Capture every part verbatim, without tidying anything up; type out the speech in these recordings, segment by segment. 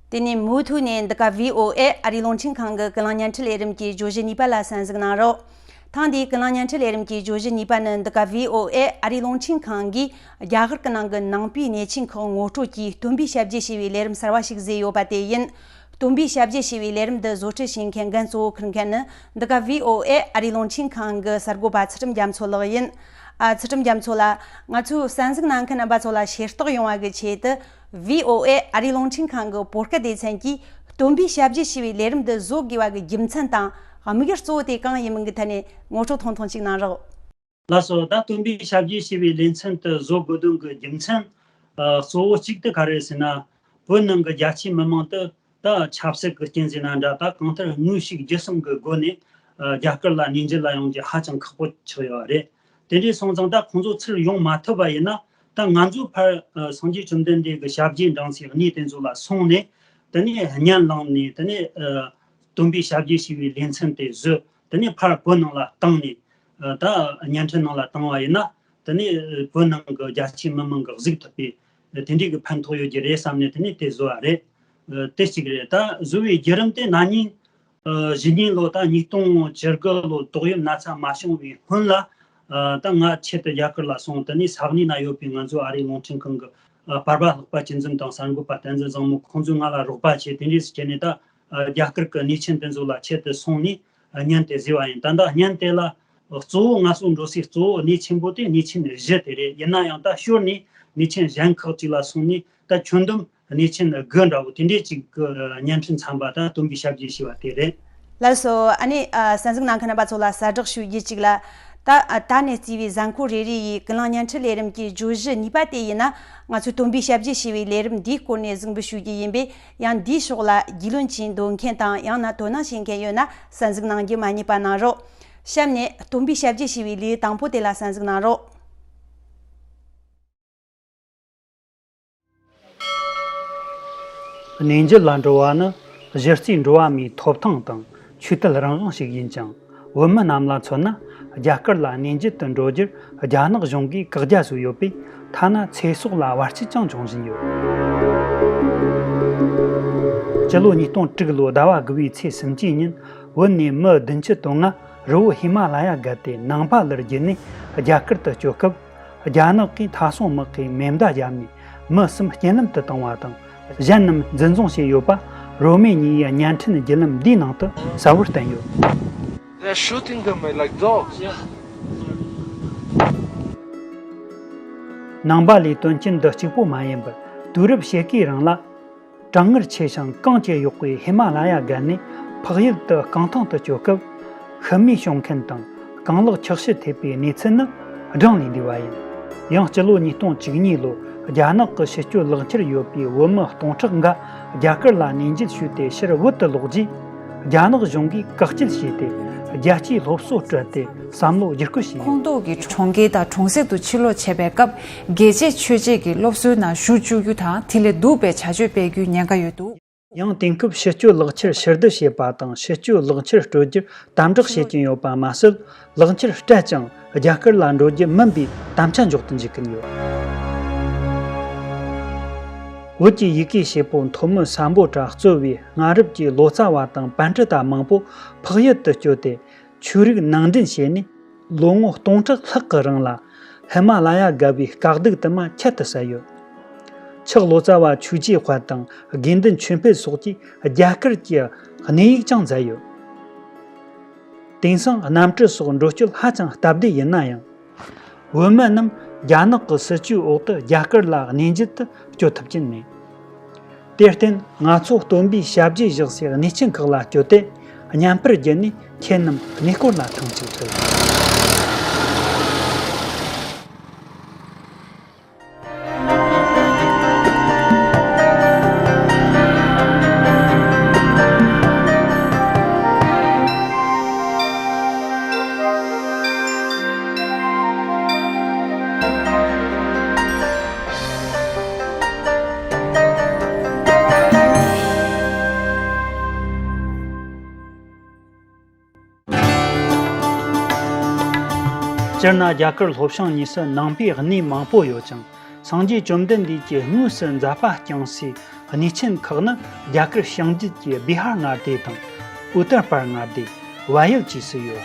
དེ་ནས་མུ་མཐུད་ནས་འདི་ག་བྷི་ཨོ་ཨེ་ཨ་རིའི་རླུང་འཕྲིན་ཁང་གི་ཀུན་གླེང་བརྙན་འཕྲིན་ལས་རིམ་གྱི་བརྗོད་གཞི་གཉིས་པ་ལ་གསན་གཟིགས་གནང་རོགས། ཐེངས་འདིའི་ཀུན་གླེང་བརྙན་འཕྲིན་ལས་རིམ་གྱི་བརྗོད་གཞི་གཉིས་པ་ནི་འདི་ག་བྷི་ཨོ་ཨེ་ཨ་རིའི་རླུང་འཕྲིན་ཁང་གིས་རྒྱ་གར་གྱི་ནང་གི་ནང་པའི་གནས་ཆེན་ཁག་ངོ་སྤྲོད་ཀྱིས་སྟོན་པའི་ཞབས་རྗེས་ཞེས་པའི་ལས་རིམ་གསར་བ་ཞིག་བཟོས་ཡོད་པ་དེ་ཡིན། སྟོན་པའི་ཞབས་རྗེས་ཞེས་པའི་ལས་རིམ་འདི་བཟོ་སྐྲུན་བྱེད་མཁན་འགན་གཙོ་བོ་འཁུར་མཁན་ནི་འདི་ག་བྷི་ཨོ་ཨེ་ཨ་རིའི་རླུང་འཕྲིན་ཁང་གི་གསར་འགོད་པ་ཚུལ་ཁྲིམས་རྒྱ་མཚོ་ལགས་ཡིན། ཨ། ཚུལ་ཁྲིམས་རྒྱ་མཚོ་ལགས། ང་ཚོའི་གསན་གཟིགས་གནང་མཁན་རྣམ་པ་ཚོ་ལ་ཤེས་རྟོགས་ཡོང་བ་གི་ཆེད་དུ། བྷི་ཨོ་ཨེ་ཨ་རིའི་རླུང་འཕྲིན་ཁང་གི་བོད་སྐད་སྡེ་ཚན་གྱིས་སྟོན་པའི་ཞབས་རྗེས་ཞེས་པའི་ལས་རིམ་འདི་བཟོ་དགོས་པ་གི་རྒྱུ་མཚན་དང་། དམིགས་ཡུལ་གཙོ་བོ་དེ་གང་ཡིན་མིན་གྱི་ཐད་ནས་ངོ་སྤྲོད་ཐུང་ཐུང་ཅིག་གནང་རོགས། ལགས་སོ། ད་སྟོན་པའི་ཞབས་རྗེས་ཞེས་པའི་ལེ་ཚན་དེ་བཟོ་དགོས་དོན་གྱི་རྒྱུ་མཚན། ཨ། གཙོ་བོ་གཅིག་དེ་ག་རེ་ཟེར་ན། བོད་ནང་གི་རྒྱ་ཆེའི་མི་མང་དེ་ད་ཆབ་སྲིད་ཀྱི་རྐྱེན་ཟེར་ན་འདྲ། ད་གང་ལྟར་དངོས་ཤུགས་བརྒྱུད་གསུམ་གྱི་སྒོ་ནས། ཨ། རྒྱ་གར་ལ་གནས་མཇལ་ལ་ཡོང་རྒྱུ་ཧ་ཅང་ཁག་པོ་ཆགས་ཡོད་རེད། དེ་འདྲ་སོང་ཙང་ད་ཁོང་ཚོ་ཚུར་ཡོང་མ་ཐུབ་པ་ཡིན་ན། ད་ང་ཚོ་ཕར། ཨ། སངས་རྒྱས་བཅོམ་ལྡན་འདས་ཀྱི་ཞབས་རྗེས་འབྲང་སའི་གནས་དེ་ཚོ་ལ་སོང་ནས། དེ་ནས་བརྙན་བླངས་ནས། དེ་ནས། ཨ། སྟོན་པའི་ཞབས་རྗེས་ཞེས་པའི་ལེ་ཚན་དེ་བཟོས། དེ་ནས་ཕར་བོད་ནང་ལ་བཏང་ནས། ཨ། ད་བརྙན་འཕྲིན་ནང་ལ་བཏང་བ་ཡིན་ན། དེ་ནས་བོད་ནང་གི་རྒྱ་ཆེའི་མི་མང་གིས་གཟིགས་ཐུབ་པའི་དེ་འདྲའི་གི་ཕན་ཐོགས་ཡོད་རྒྱུ་རེད་བསམ་ནས་དེ་ནས་དེ་བཟོ་བ་རེད། ཨ། དེ་གཅིག་རེད། ད་བཟོ་བའི་བརྒྱུད་རིམ་དེ་ན་ནིང་། ཨ། གཞེས་ནིང་ལོ་ད་ཉིས་སྟོང་བཅུ་དགུ་ལོ་ཏོག་དབྱིབས་ན་ཚ་མ་བྱུང་བའི་སྔོན་ལ། ཨ། ད་ང་ཆེད་དུ་རྒྱ་གར་ལ་སོང་། དེ་ནས་ས་གནས་ན་ཡོད་པའི་ང་ཚོའི་ཨ་རིའི་རླུང་འཕྲིན་ཁང་གི། ཨ། པར་པ་ལྷག་པ་ཅུན་འཛིན་དང་གསར་འགོད་པ་བསྟན་འཛིན་བཟང་མོ། ཁོང་ཚོས་ང་ལ་རོགས་པ་བྱས། དེ་འདྲས་བྱས་ནས་ད། ཨ། རྒྱ་གར་གྱི་གནས་ཆེན་དེ་ཚོ་ལ་ཆེད་དུ་སོང་ནས། ཨ། བརྙན་དེ་བཟོས་པ་ཡིན། ད་ལྟ་བརྙན་དེ་ལ་གཙོ་བོ། ང་ཚོ་འགྲོ་སའི་གཙོ་བོ་གནས་ཆེན་པོ་དེ་གནས་ཆེན་བཞི་དེ་རེད། ཡིན་ན་ཡང་ད་ཞོར་ནས་གནས་ཆེན་གཞན་ཁག་ཅིག་ལ་སོང་ནས། ད་ཁྱོན་བསྡོམས་གནས་ཆེན་དགུ་འདྲ་བོ་དེ་འདྲས་ཅིག་གི་བརྙན་འཕྲིན་ཚན་པ། ད་སྟོན་པའི་ཞབས་རྗེས་ཞེས་པ་དེ་རེད། ལགས་སོ། ཨ་ནི། ཨ། གསན་གཟིགས་གནང་མཁན་རྣམ་པ་ཚོ་ལ་གསལ་བསྒྲགས་ཞུ་རྒྱུ་གཅིག་ལ། ད། ཨ། ད་ནས་བརྩིས་པའི་གཟའ་འཁོར་རེ་རེ་ཡི་ཀུན་གླེང་བརྙན་འཕྲིན་ལས་རིམ་གྱི་བརྗོད་གཞི་གཉིས་པ་དེ་ཡིན་ན། ང་ཚོའི་སྟོན་པའི་ཞབས་རྗེས་ཞེས་པའི་ལས་རིམ་འདིའི་སྐོར་ནས་གཟིགས་འབུལ་ཞུ་རྒྱུ་ཡིན་པས། ཡང་འདིའི་ཕྱོགས་ལ་རྒྱུས་ལོན་བྱེད་འདོད་མཁན་དང་། ཡང་ན་དོ་སྣང་བྱེད་མཁན་ཡོད་ན། གསན་གཟིགས་གནང་རྒྱུ་མ་བསྙེལ་བ་གནང་རོགས། གཤམ་ནས་སྟོན་པའི་ཞབས་རྗེས་ཞེས་པའི་ལེའུ་དང་པོ་དེ་ལ་གསན་གཟིགས་གནང་རོགས། གནས་མཇལ་ལ་འགྲོ་བ་ནི་གཞི་རྩའི་འགྲོ་བ་མིའི་ཐོབ་ཐང་དང་ཆོས་དད་རང་དབང་ཞིག་ཡིན་ཅིང་། བོད་མི་རྣམས་ལ་མཚོན་ན། རྒྱ་གར་ལ་གནས་མཇལ་དུ་འགྲོ་རྒྱུར་རྒྱ་ནག་གཞུང་གིས་བཀག་རྒྱ་བཟོས་ཡོད་པས། ཐ་ན་ཚེ་སྲོག་ལ་བར་ཆད་ཀྱང་འབྱུང་བཞིན་ཡོད། སྤྱི་ལོ་ཉིས་སྟོང་དྲུག་ལོའི་ཟླ་བ་དགུ་བའི་ཚེས་སུམ་ཅུའི་ཉིན། བོད་ནས་མི་བདུན་ཅུ་དོན་ལྔ་རི་བོ་ཧི་མ་ལ་ཡ་བརྒལ་ཏེ་ནང་པ་ལར་བརྒྱུད་ནས་རྒྱ་གར་དུ་བསྐྱོད་སྐབས། རྒྱ་ནག་གིས་མཐའ་སྲུང་དམག་གིས་མེ་མདའ་བརྒྱབ་ནས་མི་གསུམ་རྐྱེན་ལམ་དུ་བཏང་བ་དང་། གཞན་རྣམས་འཛིན་བཟུང་བྱས་ཡོད་པ། རོ་མེ་ཉི་ཡའི་བརྙན་འཕྲིན་བརྒྱུད་ལམ་འདིའི་ནང་དུ་གསལ་བོར་བསྟན་ཡོད། They're shooting them like dogs. ནང་པ་ལའི་དོན་རྐྱེན་འདི་གཅིག་པོ་མ་ཡིན་པར། དུས་རབས་ཕྱེད་ཀའི་རིང་ལ། གྲང་ངར་ཆེ་ཞིང་གངས་ཀྱིས་གཡོགས་པའི་ཧི་མ་ལ་ཡ་བརྒལ་ནས་འཕགས་ཡུལ་དུ་རྐང་ཐང་དུ་བསྐྱོད་སྐབས། ཤི་རྨས་བྱུང་མཁན་དང་རྐང་ལག་འཁྱགས་ཤི་ཐེབས་པའི་གནས་ཚུལ་ནི་བགྲང་ལས་འདས་པ་ཡིན། ཡང་སྤྱི་ལོ་ཉིས་སྟོང་བཅུ་གཉིས་ལོར་རྒྱ་ནག་གི་ཕྱི་སྐྱོད་ལག་འཁྱེར་ཡོད་པའི་བོད་མི་སྟོང་ཕྲག་འགའ་རྒྱ་གར་ལ་གནས་མཇལ་ཞུས་ཏེ་ཕྱིར་བོད་དུ་ལོག་རྗེས། རྒྱ་ནག་གཞུང་གིས་བཀག་སྐྱིལ་བྱས་ཏེ། རྒྱལ་སྤྱིའི་སློབ་གསོ་སྤྲད་དེ་བསམ་བློ་བསྒྱུར་བཀོད་བྱས་ཡོད། ཁོངས་གཏོགས་ཀྱི་གྲོང་ཁྱེར་དང་གྲོང་གསེབ་ཏུ་ཕྱིར་ལོག་བྱས་པའི་སྐབས། རྒྱལ་གཅེས་ཆོས་གཅེས་ཀྱི་སློབ་གསོའི་ནང་ཞུགས་བཅུག་རྒྱུ་དང་། དེ་ལས་སྡུག་པའི་བྱ་སྤྱོད་སྤེལ་རྒྱུའི་ཉེན་ཁ་ཡོད་འདུག། ཡང་དེང་སྐབས་ཕྱི་སྐྱོད་ལག་འཁྱེར་ཕྱིར་བསྡུ་བྱེད་པ་དང་། ཕྱི་སྐྱོད་ལག་འཁྱེར་སྤྲོད་རྒྱུར་དམ་དྲག་བྱེད་ཀྱིན་ཡོད་པ་མ་ཟད། ལག་འཁྱེར་སྤྲད་ཀྱང་རྒྱ་གར་ལ་འགྲོ་རྒྱུ་མིན་པའི་དམ་བཅའ་འཇོག་ཏུ་འཇུག་གིན་ཡོད། བོད་ཀྱི་ཡི་གེ་བྱེད་པོ་མཐོ་མོ་སམ་བྷོ་ཊ་གཙོས་པའི་སྔ་རབས་ཀྱི་ལོ་ཙཱ་བ་དང་པཎྜི་ཏ་མང་པོ་འཕགས་ཡུལ་དུ་བསྐྱོད་དེ། ཆོས་རིག་ནང་འདྲེན་བྱས་ནས། ལོ་ངོ་སྟོང་ཕྲག་ལྷག་གི་རིང་ལ་ཧི་མ་ལ་ཡ་བརྒལ་བའི་དཀའ་སྡུག་དུ་མ་ཁྱད་དུ་བསད་ཡོད། ཆག་ལོ་ཙཱ་བ་ཆོས་རྗེ་དཔལ་དང་དགེ་འདུན་ཆོས་འཕེལ་སོགས་ཀྱིས་རྒྱ་གར་གྱི་གནས་ཡིག་ཀྱང་མཛད་ཡོད། དེང་སང་གནམ་གྲུ་སོགས་འགྲོ་སྐྱོད་ཧ་ཅང་སྟབས་བདེ་ཡིན་ན་ཡང་། བོད་མི་རྣམས་རྒྱ་ནག་གི་སྲིད་ཇུས་འོག་ཏུ་རྒྱ་གར་ལ་གནས་མཇལ་དུ་བསྐྱོད་ཐུབ་ཀྱིན་མེད། དེར་བརྟེན། ང་ཚོ་སྟོན་པའི་ཞབས་རྗེས་བཞག་སའི་གནས་ཆེན་ཁག་ལ་བསྐྱོད་དེ། བརྙན་པར་བརྒྱུད་ནས་ཁྱེད་རྣམས་གནས་སྐོར་ལ་ཐང་ཅིག་ཕུལ། སྤྱིར་ན་རྒྱ་གར་ལྷོ་བྱང་གཉིས་སུ་ནང་པའི་གནས་མང་པོ་ཡོད་ཅིང་། སངས་རྒྱས་བཅོམ་ལྡན་འདས་ཀྱིས་དངོས་སུ་མཛད་པ་བསྐྱངས་སའི་ གནས་ཆེན་ཁག་ནི་རྒྱ་གར་བྱང་རྒྱུད་ཀྱི་བི་ཧར་མངའ་སྡེ་དང་། ཨུ་ཏར་པར་མངའ་སྡེ། བལ་ཡུལ་བཅས་སུ་ཡོད།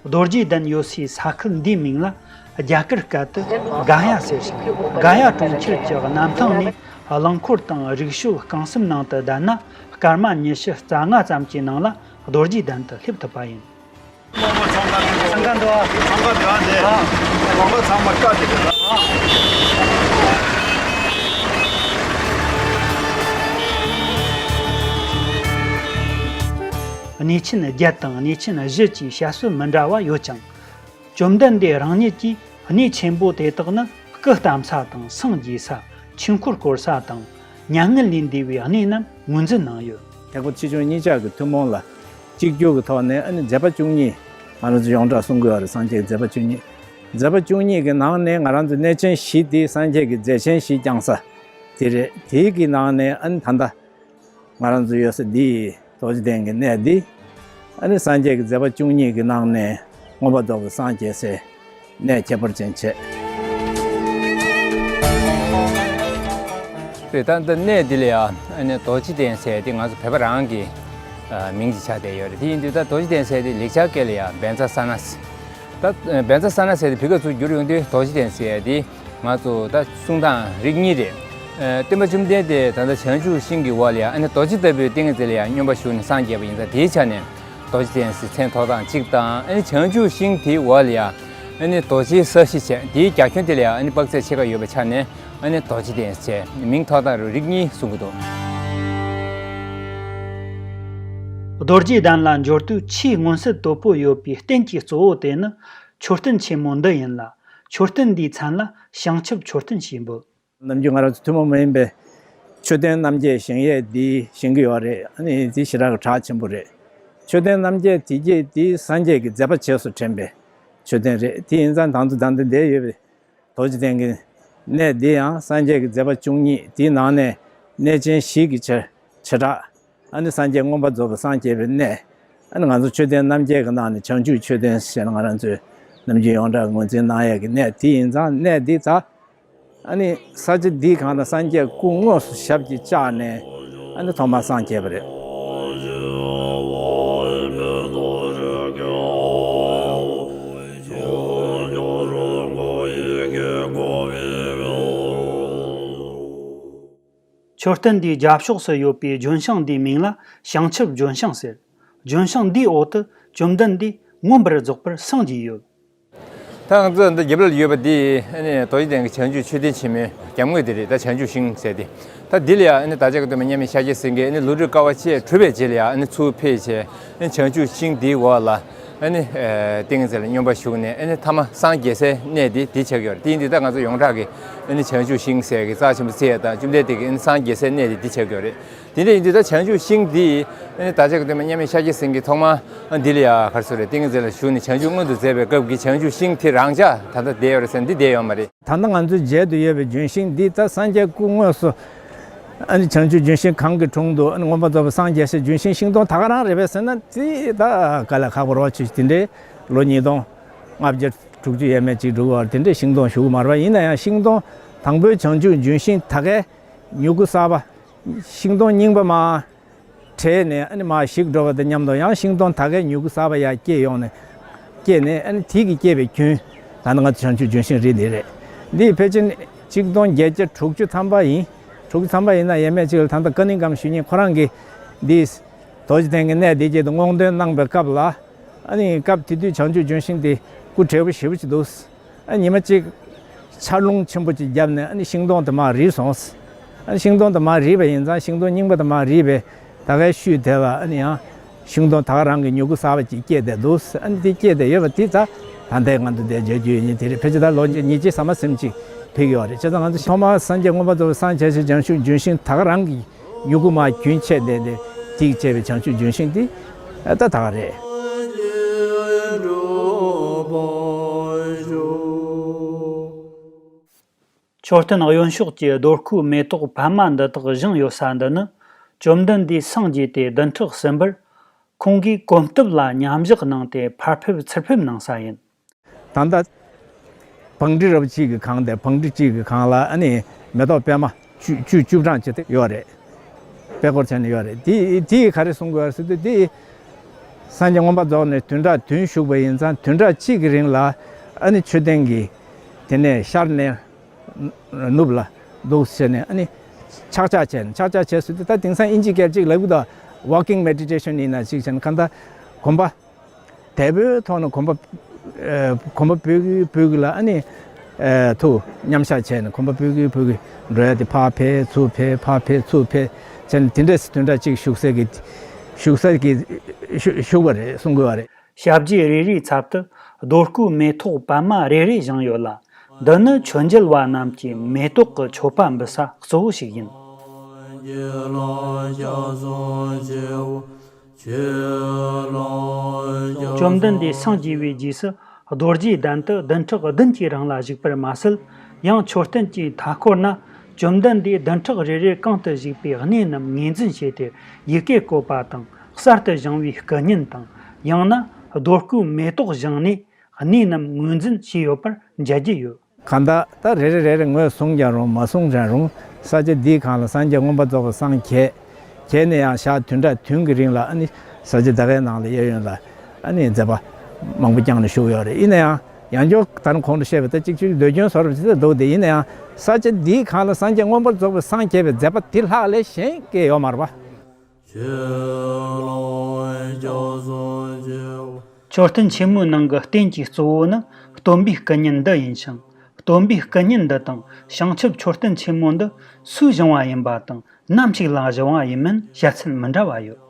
རྡོ་རྗེ་གདན་ཡོད་སའི་ས་ཁུལ་འདིའི་མིང་ལ་རྒྱ་གར་སྐད་དུ་ག་ཡ་ཟེར་ཞིང་། ག་ཡ་གྲོང་ཁྱེར་གྱི་གནམ་ཐང་ནས་རླངས་འཁོར་དང་རིག་ཤོད་རྐང་གསུམ་ནང་དུ་བསྡད་ན། སྐར་མ་ཉི་ཤུ་རྩ་ལྔ་ཙམ་གྱི་ནང་ལ་རྡོ་རྗེ་གདན་དུ་སླེབས་ཐུབ་པ་ཡིན། ཚང་ཁ་འདུག་ཨ། ཚང་ཁ་འདུག་ཨ་འདི། ཨ། ཚང་མ་ཚང་མ་བཀའ་དེ་རེད་ཨ། གནས་ཆེན་བརྒྱད་དང་གནས་ཆེན་བཞི་བཅས་བཤད་སྲོལ་མི་འདྲ་བ་ཡོད་ཀྱང་། བཅོམ་ལྡན་འདས་རང་ཉིད་ཀྱིས་གནས་ཆེན་པོ་དེ་དག་ནི་སྐུ་བལྟམས་ས་དང་སངས་རྒྱས་ས། ཆོས་འཁོར་བསྐོར་ས་དང་། མྱ་ངན་ལས་འདས་པའི་གནས་རྣམས་ངོས་འཛིན་གནང་ཡོད། ཐེག་པ་ཆེ་ཆུང་གཉིས་ཆར་གྱི་ཐུན་མོང་ལ་གཅིག་གྱུར་གྱི་ཐོག་ནས་ཨ་ནི་མཛད་པ་བཅུ་གཉིས། ང་རང་ཚོ་ཡོངས་གྲགས་གསུང་གི་ཡོད་རེད། སངས་རྒྱས་ཀྱི་མཛད་པ་བཅུ་གཉིས། མཛད་པ་བཅུ་གཉིས་ཀྱི་ནང་ནས་ང་རང་ཚོ་གནས་ཆེན་བཞི་དེ་སངས་རྒྱས་ཀྱི་མཛད་ཆེན་བཞི་བསྐྱངས་ས་དེ་རེད། དེའི་གི་ནང་ནས་ཨ་ནི་ད་ལྟ་ང་རང་ཚོ་ཡོད་ས་འདི་རྡོ་རྗེ་གདན་གྱི་གནས་འདི། ཨ་ནི་སངས་རྒྱས་ཀྱི་མཛད་པ་བཅུ་གཉིས་ཀྱི་ནང་ནས་མངོན་པར་རྫོགས་པའི་སངས་རྒྱས་སའི་གནས་ཁྱད་པར་ཅན་བྱས། རེད། ད་ལྟ་གནས་འདི་ལ་ཡང་ཨ་ནི་རྡོ་རྗེ་གདན་ཟེར་ཏེ་ང་ཚོ་བོད་པ་རང་གི་ཨ་མིང་ཅིག་ཆགས་བསྡད་ཡོད་རེད། དེ་ཡིན་དུས་ད་རྡོ་རྗེ་གདན་ཟེར་ཏེ་ལེགས་སྦྱར་སྐད་ལ་ཡང་བཛྲ་ས་ན། ད་བཛྲ་ས་ན་ཟེར་ཏེ་བོད་སྐད་ཚུར་བསྒྱུར་ཡོང་དུས་རྡོ་རྗེ་གདན་ཟེར་ཏེ་ང་ཚོ་ད་གསུང་སྟངས་རིགས་གཉིས་རེད། ཨ་སྟོན་པ་བཅོམ་ལྡན་འདས་ད་ལྟ་བྱང་ཆུབ་ཤིང་གི་འོག་ལ་ཡང་ཨ་ནི་རྡོ་རྗེ་ལྟ་བུའི་ཏིང་ངེ་འཛིན་ལ་ཡང་སྙོམས་པར་ཞུགས་ནས་སངས་རྒྱས་པ་ཡིན་ཙང་དེའི་ཆ་ནས་རྡོ་རྗེ་གདན་ཟེར་མཚན་ཐོགས་སྟངས་གཅིག་དང་། ཨ་ནི་བྱང་ཆུབ་ཤིང་དེའི་འོག་ལ་ཡང་ཨ་ནི་རྡོ་རྗེའི་ས་གཞི་བྱས། དེའི་རྒྱ་ཁྱོན་དེ་ལ་ཡང་ཨ་ནི་དཔག་ཚད་ཕྱེད་ཀ་ཡོད་པའི་ཆ་ནས་ཨ་ནི་རྡོ་རྗེ་གདན་ཟེར་མིང་ཐོགས་སྟངས་རིགས་གཉིས་གསུང་གི་འདུག་རྡོ་རྗེ་གདན་ལ་འབྱོར་དུས་ཆེས་མངོན་གསལ་དོད་པོ་ཡོད་པའི་རྟེན་གྱི་གཙོ་བོ་དེ་ནི་མཆོད་རྟེན་ཆེན་མོ་འདི་ཡིན་ལ། མཆོད་རྟེན་འདིའི་མཚན་ལ་བྱང་ཆུབ་མཆོད་རྟེན་ཞེས་འབོད། ནམ་རྒྱུན་ང་རང་ཚོ་ཐུན་མོང་མ་ཡིན་པའི་མཆོད་རྟེན་རྣམ་བརྒྱད་བཞེངས་ཡས་འདི་བཞེངས་ཀྱི་ཡོད་རེད། ཨ་ནི་འདི་ཞེ་དྲག་གི་གྲགས་ཆེན་པོ་རེད། མཆོད་རྟེན་རྣམ་བརྒྱད་དེ་བརྒྱད་འདི་སངས་རྒྱས་ཀྱི་མཛད་པ་རྗེས་སུ་དྲན་པའི་མཆོད་རྟེན་རེད། དེ་ཡིན་ཙང་དང་དུ་ད་ལྟ་བསྡད་ཡོད་པའི་རྡོ་རྗེ་གདན་གྱི་གནས་འདི་ཡང་སངས་རྒྱས་ཀྱི་མཛད་པ་བཅུ་གཉིས་དེའི་ནང་ནས་གནས་ཆེན་བཞི་གི་བྱེ་བྲག་ཨ་ནི་སངས་རྒྱས་མངོན་པར་རྫོགས་པར་སངས་རྒྱས་པའི་གནས། ཨ་ནི་ང་ཚོ་མཆོད་རྟེན་རྣམ་བརྒྱད་ཀྱི་ནང་ནས་བྱང་ཆུབ་མཆོད་རྟེན་ཞེས་ང་རང་ཚོས་ནམ་རྒྱུན་ཡོངས་གྲགས་ངོས་འཛིན་གནང་ཡས་ཀྱི་གནས་དེ་ཡིན་ཙང་། གནས་འདི་ད་ཨ་ནི་ས་ཆ་འདིའི་སྒང་ལ་སངས་རྒྱས་སྐུ་དངོས་སུ་ཞབས་ཀྱིས་བཅགས་ནས་ཨ་ནི་ཐོག་མར་སངས་རྒྱས་པ་རེད། མཆོད་རྟེན་འདིའི་རྒྱབ་ཕྱོགས་སུ་ཡོད་པའི་ལྗོན་ཤིང་འདིའི་མིང་ལ་བྱང་ཆུབ་ལྗོན་ཤིང་ཟེར། ལྗོན་ཤིང་འདིའི་འོག་ཏུ་བཅོམ་ལྡན་འདས་མངོན་པར་རྫོགས་པར་སངས་རྒྱས་ཡོད། ད་ང་ཚོ་འདི་རྒྱབ་ལ་ཡོད་པ་འདི་ཨ་ནི་རྡོ་རྗེ་གདན་གྱི་བྱང་ཆུབ་མཆོད་རྟེན་ཆེན་མོའི་རྒྱབ་ངོས་དེ་རེད། ད་བྱང་ཆུབ་ཤིང་ཟེར་ཏེ། ད་འདི་ལ་ཡང་ཨ་ནི་བདག་ཅག་གི་སྟོན་པ་མཉམ་མེད་ཤཱཀྱ་སེང་གེ་ཨ་ནི་ལོ་དྲུག་དཀའ་བ་སྤྱད་གྲུབ་པའི་རྗེས་ལ་ཡང་ཨ་ནི་ཚུར་ཕེབས་བྱས། ཨ་ནི་བྱང་ཆུབ་ཤིང་འདིའི་འོག་ལ་ཨ་ནི་ཨ་ཏིང་ངེ་འཛིན་ལ་སྙོམས་པར་ཞུགས་ནས་ཨ་ནི་ཐ་མ་སངས་རྒྱས་སའི་གནས་འདི་འདི་ཆགས་ཀྱི་ཡོད་རེད། དེ་ཡིན་དུས་ད་ང་ཚོ་ཡོངས་གྲགས་ཀྱི་ཨ་ནི་བྱང་ཆུབ་ཤིང་ཟེར་གི་རྩ་ཆེན་པོ་བརྩི་ཡས་དང་། བཅོམ་ལྡན་འདས་ཀྱི་ཨ་ནི་སངས་རྒྱས་སའི་གནས་འདི་འདི་ཆགས་ཀྱི་ཡོད་རེད། དེ་འདྲ་ཡིན་དུས་ད་བྱང་ཆུབ་ཤིང་འདི་ཨ་ནི་བདག་ཅག་གི་སྟོན་པ་མཉམ་མེད་ཤཱཀྱ་སེང་གེ་ཐོག་མ་ཨ་འདི་ལ་ཡ་ག་རེ་ཟེར་རེད། ཏིང་ངེ་འཛིན་ལ་ཞུགས་ནས་བྱང་ཆུབ་མངོན་དུ་མཛད་པའི་སྐབས་ཀྱི་བྱང་ཆུབ་ཤིང་དེ་རང་འཇགས་ད་ལྟ་བསྡད་ཡོད་རེད་ཟེར་ན་འདི་བསྡད་ཡོད་མ་རེད། ད་ལྟ་ང་ཚོའི་མཇལ་དུ་ཡོད་པའི་ལྗོན་ཤིང་འདི་ད་སངས་རྒྱས་སྐུ་དངོས་སུ་ཨ་ནི་བྱང་ཆུབ་ལྗོན་ཤིང་གང་གི་དྲུང་དུ་ཨ་ནི་མངོན་པར་རྫོགས་པར་སངས་རྒྱས་སའི་ལྗོན་ཤིང་ཤིང་སྡོང་ད་ག་རང་རེད་པས་ཟེར་ན། དེ་ད་དཀའ་ལས་ཁག་པོ་རོགས་ཆེ་དེ་འདྲའི་ལོ་ཉིས་སྟོང་ལྔ་བརྒྱ་དྲུག་ཅུ་ཡས་མས་ཅིག་འགྲོ་གི་ཡོད་རེད། དེ་འདྲའི་ཤིང་སྡོང་ཞུ་གི་མ་རེད་པ། ཡིན་ན་ཡང་ཤིང་སྡོང་དང་པོའི་བྱང་ཆུབ་ལྗོན་ཤིང་ད་གའི་མྱུ་གུ་གསར་པ། ཤིང་སྡོང་རྙིང་པ་མར་བྲེགས་ནས་ཨ་ནི་མར་ཞིག་འགྲོ་བ་དང་མཉམ་དུ་ཡང་ཤིང་སྡོང་ད་གའི་མྱུ་གུ་གསར་པ་ཡར་སྐྱེས་ཡོང་ནས། སྐྱེས་ནས་ཨ་ནི་དེ་གིས་སྐྱེས་པའི་རྒྱུན། ད་ནི་ང་ཚོ་བྱང་ཆུབ་ལྗོན་ཤིང་རིགས་འདི་རེད། འདི་ཕལ་ཆེར་གཅིག་སྟོང་བརྒྱད་བརྒྱ་དྲུག་ཅུ་ཐམ་པ་ཡིན། དྲུག་ཅུ་ཐམ་པ་ཡིན་ན་ཡས་མས་ཅིག་ལ་ད་ལྟ་ཀ་ནིང་ཀམ་ཞུ་མཁན་ཁོ་རང་གིས་འདི་རྡོ་རྗེ་གདན་གྱི་གནས་འདི་ཆེད་དུ་སྔོག་འདོན་གནང་པའི་སྐབས་ལ། ཨ་ནི་སྐབས་དེ་དུས་བྱང་ཆུབ་ལྗོན་ཤིང་དེ་སྐུ་བགྲེས་པོ་ཞེ་པོ་ཅིག་འདུག་ཨ་ཉི་མ་གཅིག་ཆར་རླུང་ཆེན་པོ་ཅིག་བརྒྱབ་ནས་ཨ་ནི་ཤིང་སྡོང་དེ་མར་རིལ་སོང་། ཨ་ནི་ཤིང་སྡོང་དེ་མར་རིལ་བ་ཡིན་ཙང་ཤིང་སྡོང་རྙིང་པ་དེ་མར་རིལ་བས་ད་གའི་ཤུལ་དེ་ལ་ཨ་ནི་ཡང་ཤིང་སྡོང་ད་ག་རང་གི་མྱུ་གུ་གསར་པ་ཅིག་སྐྱེས་བསྡད་འདུག་ཨ་ནི་དེ་སྐྱེས་བསྡད་ཡོད་པ་དེ་ད་ད་ལྟའི་ང་ཚོ་འདིར་མཇལ་རྒྱུ་ཡོད་མཁན་དེ་རེད། ཕལ་ཆེར་ད་ལོ་ཉིས་བརྒྱ་ཟ་མ་ཟིན་ཅིག་ཕེབས་ཀྱི་ཡོད་རེད། བྱས་ཙང་ང་ཚོ་ཐོག་མར་སངས་རྒྱས་མངོན་པར་རྫོགས་པར་སངས་རྒྱས་སའི་བྱང་ཆུབ་ལྗོན་ཤིང་ད་ག་རང་གི་མྱུ་གུ་མར་རྒྱུན་ཆད་བསྡད་དེ་དེ་གིས་བྱས་པའི་བྱང་ཆུབ་ལྗོན་ཤིང་དེ་ད་ད་ག་རེད། མཆོད་རྟེན་གཡོན་ཕྱོགས་ཀྱི་རྡོ་ཁུག་མེ་ཏོག་པད་མ་འདི་དག་བཞེངས་ཡོད་ས་འདི་ནི། བཅོམ་ལྡན་འདས་སངས་རྒྱས་ཏེ་བདུན་ཕྲག་གསུམ་པར། ཁོང་གིས་གོམ་སྟབས་ལ་མཉམ་བཞག་གནང་སྟེ་ཕར་ཕེབས་ཚུར་ཕེབས་གནང་ས་ཡིན། ད་ལྟ་བང་སྒྲིག་རབ་གཅིག་གི་སྒང་དེ་བང་སྒྲིག་གཅིག་གི་སྒང་ལ་ཨ་ནི་མེ་ཏོག་པད་མ་བཅུ་བཅུ་བཅུ་གྲངས་ཅིག་ཡོད་རེད། པད་སྐོར་བྱས་ནས་ཡོད་རེད། དེ་དེ་ག་རེ་གསུང་དགོས་རེད་ཟེར་དུས་དེ་སངས་རྒྱས་མངོན་པར་རྫོགས་ནས་བདུན་ཕྲག་བདུན་བཞུགས་པ་ཡིན་ཙང་བདུན་ཕྲག་གཅིག་གི་རིང་ལ་ཨ་ནི་མཆོད་རྟེན་གྱི་དེ་ནས་ཤར་ནས་ནུབ་ལ་འདུག་བྱས་ནས་ཨ་ནི་ཆག་ཆག་བྱས་ནས་ཆག་ཆག་བྱས་ཟེར་དུས་ད་དེང་སང་ཨིན་ཇི་སྐད་ཅིག་ལབ་གི་འདུག walking meditation ཡིན་ན་ཅིག་བྱས་ནས་གང་ལྟར་གོམ་པ། དལ་པོའི་ཐོག་ནས་གོམ་པ། ཨེ། གོམ་པ་སྤོས་ཀྱི་སྤོས་ཀྱི་ལ་ཨ་ནི། ཨེ། ཐུག་མཉམ་བཞག་བྱས་ནས་གོམ་པ་སྤོས་ཀྱི་སྤོས་ཀྱི་འགྲོ་ཡ་དེ་ཕར་ཕེབས་ཚུར་ཕེབས་ཕར་ཕེབས་ཚུར་ཕེབས་བྱས་ནས་དེ་འདྲས་སུ་བདུན་ཕྲག་གཅིག་བཞུགས་ས་གི། བཞུགས་ས་གི། བཞུགས་པ་རེད་གསུང་དགོས་པ་རེད། ཞབས་རྗེས་རེ་རེའི་ཚབ་ཏུ་རྡོ་བརྐོས་མེ་ཏོག་པད་མ་རེ་རེ་བཞེངས་ཡོད་ལ། འདི་ནི་མཆོད་མཇལ་བ་རྣམས་ཀྱིས་མེ་ཏོག་གི་མཆོད་པ་འབུལ་ས་གཙོ་བོ་ཞིག་ཡིན། བཅོམ་ལྡན་འདས་སངས་རྒྱས་པའི་རྗེས་སུ་རྡོ་རྗེ་གདན་དུ་བདུན་ཕྲག་བདུན་གྱི་རིང་ལ་བཞུགས་པར་མ་ཟད། ཡང་མཆོད་རྟེན་གྱི་མཐའ་འཁོར་ན་བཅོམ་ལྡན་འདས་བདུན་ཕྲག་རེ་རེར་གང་དུ་བཞུགས་པའི་གནས་རྣམས་ངོས་འཛིན་བྱས་ཏེ་ཡི་གེ་བཀོད་པ་དང་གསར་དུ་བཞེངས་པའི་སྐུ་བརྙན་དང་། ཡང་ན་རྡོ་བརྐོས་མེ་ཏོག་བཞེངས་ནས་གནས་རྣམས་ངོས་འཛིན་བྱས་ཡོད་པར་མཇལ་རྒྱུ་ཡོད། གང་ལྟར་ད་རེ་རེ་རེ་རེ་ངོས་བཟུང་ཀྱང་རུང་མ་བཟུང་ཀྱང་རུང་ས་ཆ་འདིའི་སྒང་ལ་སངས་རྒྱས་མངོན་པར་རྫོགས་པར་སངས་རྒྱས། རྗེས་ནས་ཡང་ཞག་བདུན་ཕྲག་བདུན་གྱི་རིང་ལ་ཨ་ནི་ས་ཆ་ད་གའི་ནང་ལ་གཡས་གཡོན་ལ་ཨ་ནི་མཛད་པ་མང་པོ་བསྐྱངས་ནས་བཞུགས་ཡོད་རེད། ཡིན་ན་ཡང་ཡང་བསྐྱར་ད་ནི་གོང་དུ་བཤད་པ་ལྟར་གཅིག་གཅིག་ཟློས་སྐྱོན་བཟོ་འདྲ་ཅིག་འདུག་སྟེ། ཡིན་ན་ཡང་ས་ཆ་འདིའི་སྒང་ལ་སངས་རྒྱས་མངོན་པར་རྫོགས་པར་སངས་རྒྱས་པའི་མཛད་པ་དེ་ལྷག་ལས་གཞན་སྐྱེས་ཡོད་མ་རེད་པ། མཆོད་རྟེན་ཆེན་མོའི་ནང་གི་རྟེན་གྱི་གཙོ་བོ་ནི་སྟོན་པའི་སྐུ་བརྙན་འདི་ཡིན་ཞིང་། སྟོན་པའི་སྐུ་བརྙན་འདི་དང་བྱང་ཆུབ་མཆོད་རྟེན་ཆེན་མོ་འདི་སུས་བཞེངས་པ་ཡིན་པ་དང་ནམ་ཞིག་ལ་བཞེངས་པ་ཡིན་མིན་བཤད་ཚུལ་མི་འདྲ་བ་ཡོད།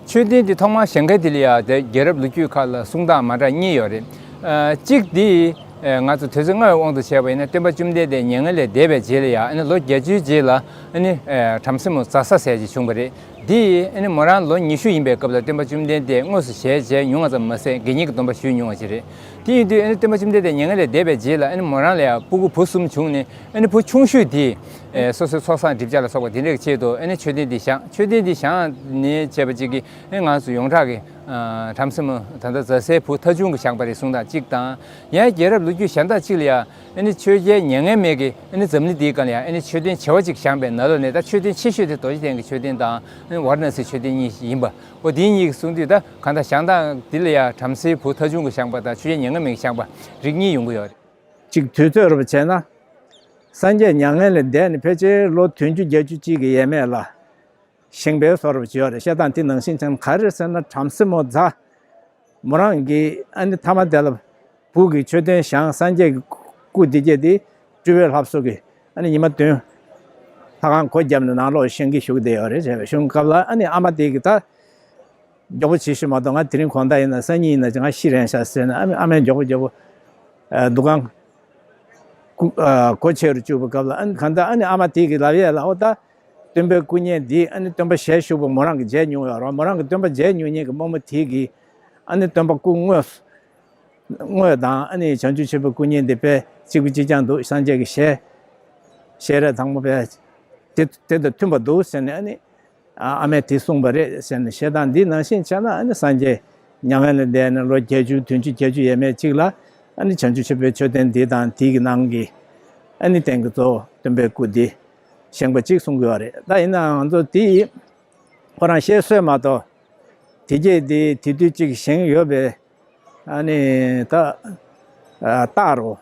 མཆོད་རྟེན་འདི་ཐོག་མར་བཞེངས་མཁན་དེ་ལ་ཡང་དེ་རྒྱལ་རབས་ལོ་རྒྱུས་ཁག་ལ་གསུང་སྟངས་མ་འདྲ་གཉིས་ཡོད་རེད། ཨ། གཅིག་འདི། ཨེ། ང་ཚོ་དུས་ཚོད་སྔ་བའི་དབང་དུ་བྱས་པ་ཡིན་ན་སྟོན་པ་བཅོམ་ལྡན་འདས་མྱ་ངན་ལས་འདས་པའི་རྗེས་ལ་ཡང་ཨ་ནི་ལོ་བརྒྱད་ཅུའི་རྗེས་ལ་ཨ་ནི། ཨེ། བྲམ་ཟེ་མོ་ཛ་ས་ཟེར་ཅིག་བྱུང་བ་རེད། འདི་ཨ་ནི་མོ་རང་ལོ་ཉི་ཤུ་ཡིན་པའི་སྐབས་ལ་སྟོན་པ་བཅོམ་ལྡན་འདས་དངོས་སུ་ཞལ་མཇལ་མྱོང་བ་ཙམ་མ་ཟད་དགེ་བསྙེན་གྱི་སྡོམ་པ་ཞུས་མྱོང་བ་ཞིག་རེད། དེ་ཡིན་དུས་ཨ་ནི་སྟོན་པ་བཅོམ་ལྡན་འདས་མྱ་ངན་ལས་འདས་པའི་རྗེས་ལ་ཨ་ནི་མོ་རང་ལ་ཡང་སྤུ་གུ་བུ་གསུམ་བྱུང་ནས་ཨ་ནི་བུ་ཆུང་ཤོས་དེས། ཨེ། སོ་སོའི་ཚོགས་བསགས་སྒྲིབ་སྦྱང་ལ་སོགས་པ་དེ་འདྲའི་ཆེད་དུ་ཨ་ནི་མཆོད་རྟེན་འདི་བཞེངས། མཆོད་རྟེན་འདི་བཞེངས་ནས་བྱས་པ་གཅིག་གིས་ཨ་ནི་ང་ཚོ་ཡོངས་གྲགས་ཀྱི། ཨ། བྲམ་ཟེ་མོ་ད་ལྟ་ཛ་སའི་བུ་ཐ་ཆུང་གིས་བཞེངས་པ་རེད་གསུང་སྟངས་གཅིག་དང་། ཡང་རྒྱལ་རབས་ལོ་རྒྱུས་གཞན་དག་ཅིག་ལ་ཡང་ཨ་ནི་ཆོས་རྒྱལ་མྱ་ངན་མེད་ཀྱིས་ཨ་ནི་འཛམ་གླིང་འདིའི་སྒང་ལ་ཡང་ཨ་ནི་མཆོད་རྟེན་བྱེ་བ་གཅིག་བཞེངས་པའི་ནང་ལོགས་ནས་ད་མཆོད་རྟེན་ཆེ་ཤོས་དེ་རྡོ་རྗེ་གདན་གྱི་མཆོད་རྟེན་དང་ཨ་ནི་ཝཱ་ར་ཎ་སིའི་མཆོད་རྟེན་གཉིས་ཡིན་པ། འོ་དེ་གཉིས་ཀྱིས་གསུངས་དུས་ད་གང་ལྟར་བཞེངས་སྟངས་འདི་ལ་ཡང་བྲམ་ཟེའི་བུ་ཐ་ཆུང་གིས་བཞེངས་པ་དང་ཆོས་རྒྱལ་མྱ་ངན་མེད་ཀྱིས་བཞེངས་པ་རིགས་གཉིས་ཡོང་གི་ཡོད་རེད། གཅིག་དུས་ཚོད་རུ་བྱས་ན། སངས་རྒྱས་མྱ་ངན་ལས་འདས་ནས་ཕལ་ཆེར་ལོ་བདུན་ཅུ་བརྒྱད་ཅུ་གཅིག་གི་ཡས་མས་ལ། བཞེངས་པའི་བཟོ་འདྲ་ཅིག་ཡོད་རེད། བཤད་སྟངས་དེ་ནང་བཞིན་བྱས་ན་ག་རེ་ཟེར་ན་བྲམ་ཟེ་མོ་ཛ། མོ་རང་གིས་ཨ་ནི་མཐའ་མ་དེ་ལ་བུ་གི་མཆོད་རྟེན་བཞེངས། སངས་རྒྱས་ཀྱི་སྐུ་འདི་སྐྱེས་དེ་སྤྲུལ་པའི་ལྷ་བཟོ་གི་ཨ་ནི་ཉི་མ་བདུན་ལྷ་ཁང་སྒོ་བརྒྱབ་ནས་ནང་ལོགས་བཞེངས་ཀྱི་བཞུགས་བསྡད་ཡོད་རེད། བྱས་པའི་བཞུགས་སྐབས་ལ་ཨ་ནི་ཨ་མ་དེ་གིས་ད་མགྱོགས་པོ་བྱེད་ཤོག་མ་གཏོགས་ང་དེ་རིང་དགོང་དག་ཡིན་ན་སང་ཉིན་ཡིན་ན་ང་ཤི་རན་ཤག་ཟེར་ནས་ཨ་མ་ཨ་མས་མགྱོགས་པོ་མགྱོགས་པོ་ཨ་འདུ་ཁང་སྒོ་ཨ་སྒོ་ཕྱེ་རུ་བཅུག་པའི་སྐབས་ལ་ཨ་ནི་གང་ལྟར་ཨ་ནི་ཨ་མ་དེ་གིས་ལབ་ཡས་ལ་འོ་ད། སྟོན་པའི་སྐུ་བརྙན་འདི་ཨ་ནི་སྟོན་པ་ཞལ་བཞུགས་པ་མོ་རང་གིས་མཇལ་མྱོང་ཡོད་རེད། མོ་རང་གིས་སྟོན་པ་མཇལ་མྱོང་མཁན་གྱི་རྨོ་མོ་དེ་གིས་ཨ་ནི་སྟོན་པ་སྐུ་དངོས་དངོས་དང་ཨ་ནི་བྱང་ཆུབ་ཆེན་པོའི་སྐུ་བརྙན་འདི་དཔེ་གཅིག་པ་གཅིག་རྐྱང་འདུག་སངས་རྒྱས་ཀྱི་ཞལ་ཞལ་རས་དང་པོ་དཔེ་དེ་དེ་དང་མཐུན་པ་འདུག་ཟེར་ནས་ཨ་ནི་ཨ་ཨ་མས་དེ་གསུངས་པ་རེད་ཟེར་ནས། བཤད་སྟངས་འདི་ནང་བཞིན་བྱས་ན་ཨ་ནི་སངས་རྒྱས་མྱ་ངན་ལས་འདས་ནས་ལོ་བརྒྱད་ཅུ་བདུན་ཅུ་བརྒྱད་ཅུ་ཡས་མས་གཅིག་ལ་ཨ་ནི་བྱང་ཆུབ་ཆེན་པོའི་མཆོད་རྟེན་འདི་དང་དེ་གི་ནང་གི་ཨ་ནི་རྟེན་གྱི་གཙོ་བོ་སྟོན་པའི་སྐུ་འདི་བཞེངས་པ་གཅིག་གསུང་གི་ཡོད་རེད། ད་ཡིན་ནའང་ང་ཚོ་དེ་ཁོ་རང་བཤད་སྲོལ་མ་གཏོགས་དེ་རྗེས་དེ་དེ་དུས་གཅིག་བཞེངས་ཡོད་པའི་ཨ་ནི་ད་རྟགས་རུ་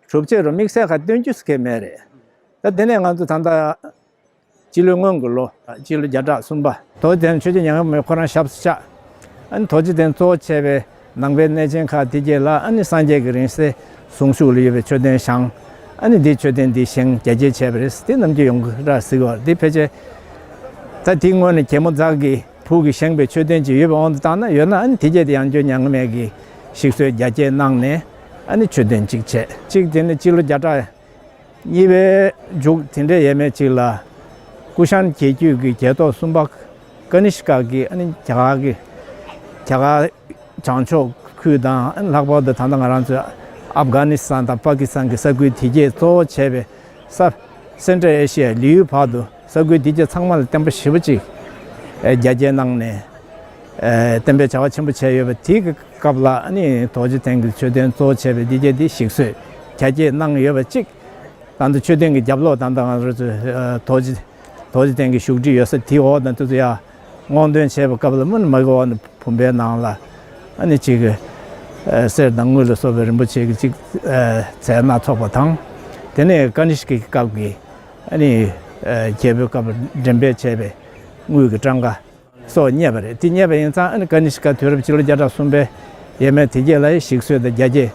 གྲུབ་ཆ་རུ་དམིགས་བསལ་ཁ་སྟོན་རྒྱུ་ཟེར་མཁན་མེད་རེད། ད་དེ་ནས་ང་ཚོ་ད་ལྟ་སྤྱི་ལོའི་སྔོན་གྱི་ལོ། སྤྱི་ལོ་བརྒྱ་ཕྲག་གསུམ་པ། རྡོ་རྗེ་གདན་ཆོས་རྗེ་མྱ་ངན་མེད་ཁོ་རང་ཞབས་སུ་བཅགས། ཨ་ནི་རྡོ་རྗེ་གདན་གཙོ་བོ་བྱས་པའི་ནང་པའི་གནས་ཆེན་ཁག་དེ་གྱད་ལ་ཨ་ནི་སངས་རྒྱས་ཀྱི་རིང་བསྲེལ་གཟུངས་གཞུག་ལ་ཡོད་པའི་མཆོད་རྟེན་བཞེངས། ཨ་ནི་འདི་མཆོད་རྟེན་འདི་བཞེངས་རྒྱ་སྐྱེད་བྱས་པ་རེད། དེ་ནམ་རྒྱུན་ཡོང་གི་ར་ཟིག་བར་འདི་ཕལ་ཆེར་ད་དེའི་སྔོན་ནས་རྒྱལ་མོ་ཛ་གི་བུ་གིས་བཞེངས་པའི་མཆོད་རྟེན་ཅིག་ཡོད་པའི་དབང་དུ་བཏང་ན་ཡོད་ན་ཨ་ནི་དེ་གྱད་དེ་ཡང་བསྐྱར་མྱ་ངན་མེད་ཀྱིས་ཞིག་གསོས་རྒྱ་སྐྱེད་གནང་ནས་ཨ་ནི་མཆོད་རྟེན་ཅིག་བྱས། གཅིག་དེ་ནི་སྤྱི་ལོ་བརྒྱ་ཕྲག་གཉིས་པའི་མཇུག་དེ་འདྲའི་ཡས་མས་ཅིག་ལ་ཀུ་ཤཱན་རྒྱལ་རྒྱུད་ཀྱི་རྒྱལ་ཐོག་གསུམ་པ་ཀ་ནི་ཤ་ཀ་གིས་ཨ་ནི་རྒྱ་གར་གྱི་རྒྱ་གར་བྱང་ཕྱོགས་ཁུལ་དང་ཨ་ནི་ལྷག་པར་དུ་ད་ལྟ་ང་རང་ཚོའི་ཨབ་གྷ་ནི་སི་ཐན་དང་པ་ཀི་སི་ཐན་གྱི་ས་ཁུལ་དེ་གྱད་གཙོ་བོ་བྱས་པའི་ས་སེན་ཊྲལ་ཨེ་ཤི་ཡ་ལེའུ་བར་དུ་ས་ཁུལ་དེ་གྱད་ཚང་མ་ལ་བསྟན་པ་ཞེ་པོ་ཅིག་རྒྱ་སྐྱེད་གནང་ནས། བསྟན་པའི་བྱ་བ་ཆེན་པོ་བྱས་ཡོད་པ་དེའི་སྐབས་ལ་ཨ་ནི་རྡོ་རྗེ་གདན་གྱི་མཆོད་རྟེན་གཙོ་བོ་བྱས་པའི་འདི་གྱད་འདི་ཞིག་གསོས་རྒྱ་སྐྱེད་གནང་ཡོད་པ་གཅིག་ད་ལྟ་མཆོད་རྟེན་གྱི་རྒྱབ་ལོགས་ད་ལྟ་ང་རང་ཚོའི་རྡོ་རྗེ་རྡོ་རྗེ་གདན་གྱི་བཞུགས་ཁྲི་ཡོད་ས་དེའི་འོག་དང་དེ་ཚོ་ཡ་སྔོག་འདོན་བྱས་པའི་སྐབས་ལ་མུ་ནི་མ་གི་འོག་ནས་བུམ་པའི་ནང་ལ་ཨ་ནི་གཅིག་གསེར་དང་དངུལ་ལ་སོགས་པའི་རིན་པོ་ཆེ་གི་གཅིག་རྫས་སྣ་ཚོགས་པ་དང་། དེ་ནས་ཀ་ནི་ཤ་ཀའི་སྐབས་ཀྱི་ཨ་ནི་རྒྱལ་པོའི་སྐབས་འགྲེམས་སྤེལ་བྱས་པའི་དངུལ་གྱི་ཊམ་ཀ་སོགས་རྙེད་པ་རེད། དེ་རྙེད་པ་ཡིན་ཙང་ཨ་ནི་ཀ་ནི་ཤ་ཀ་དུས་རབས་སྤྱི་ལོ་བརྒྱ་ཕྲག་གསུམ་པའི་ཡས་མས་དེ་གྱད་ལ་ཞིག་གསོས་དང་རྒྱ་སྐྱེད་